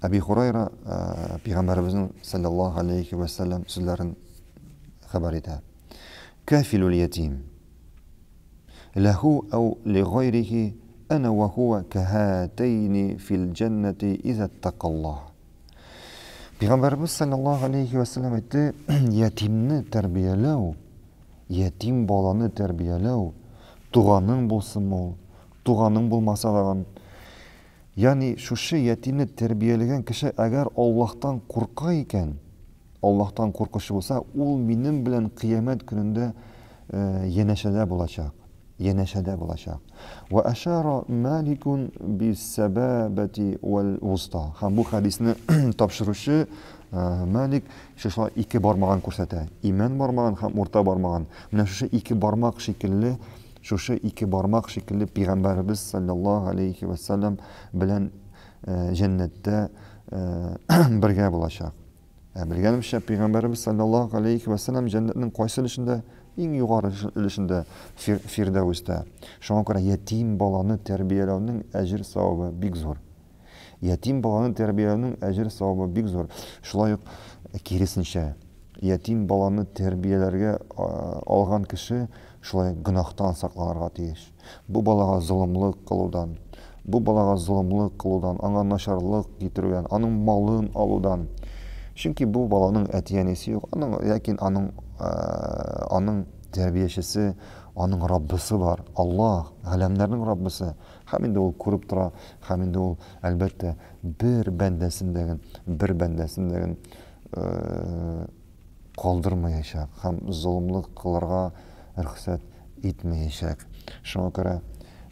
Әби Хурайра пәйгамбәребезнең саллаллаһу алейхи ва саллям сүзләрен хәбәр итә. Кафилул ятим. Ләху әу ли гайрихи әнә ва хуа каһатайни фил җәннәти иза тақаллаһ. Пәйгамбәребез саллаллаһу алейхи ва саллям әйтте, ятимне тәрбияләү, ятим баланы тәрбияләү, туганың булсынмы ул, туганың булмаса да, Ягъни шушы ятимне тәрбияләгән кеше әгәр Аллаһтан курка икән, Аллаһтан куркучы булса, ул минем белән кыямәт көнендә янәшәдә булачак. Янәшәдә булачак. Ва ашара Маликун бис-сабабати вал вуста. Һәм бу хәдисне тапшыручы Малик шушылай ике бармагын күрсәтә. Имән бармагын һәм урта бармагын. Менә шушы ике бармак шикелле Шушы ике бармак шикелле пигамбәребез саллаллаһу алейхи ва саллям белән җәннәттә бергә булачак. Ә белгәнемчә, пигамбәребез саллаллаһу алейхи ва саллям җәннәтнең кайсы өлешендә? Иң югары өлешендә, Фирдәүстә. Шуңа күрә ятим баланы тәрбияләүнең әҗер савабы бик зур. Ятим баланы тәрбияләүнең әҗер савабы бик зур. Шулай ук киресенчә, ятим баланы тәрбияләргә алган кеше шулай гөнаһтан сакланырга тиеш. Бу балага золымлык кылудан, бу балага золымлык кылудан, аңа начарлык китерүдән, аның малын алудан. Чөнки бу баланың әти-әнисе юк, аның ләкин аның аның тәрбиячесе, аның Раббысы бар. Аллаһ, галәмнәрнең Раббысы. Һәм инде ул күреп тора, һәм инде ул, әлбәттә, бер бәндәсен дә бер бәндәсен дә калдырмаячак һәм золымлык кылырга рөхсәт итмәячәк. Шуңа күрә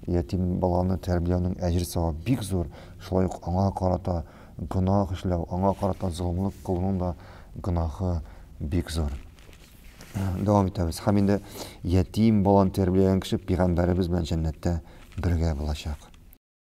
ятим баланы тәрбияләүнең әҗер-савабы бик зур, шулай ук аңа карата гөнаһ эшләү, аңа карата золымлык кылуның да гөнаһы бик зур. Дәвам итәбез. Һәм инде ятим баланы тәрбияләгән кеше пәйгамбәребез белән җәннәттә бергә булачак.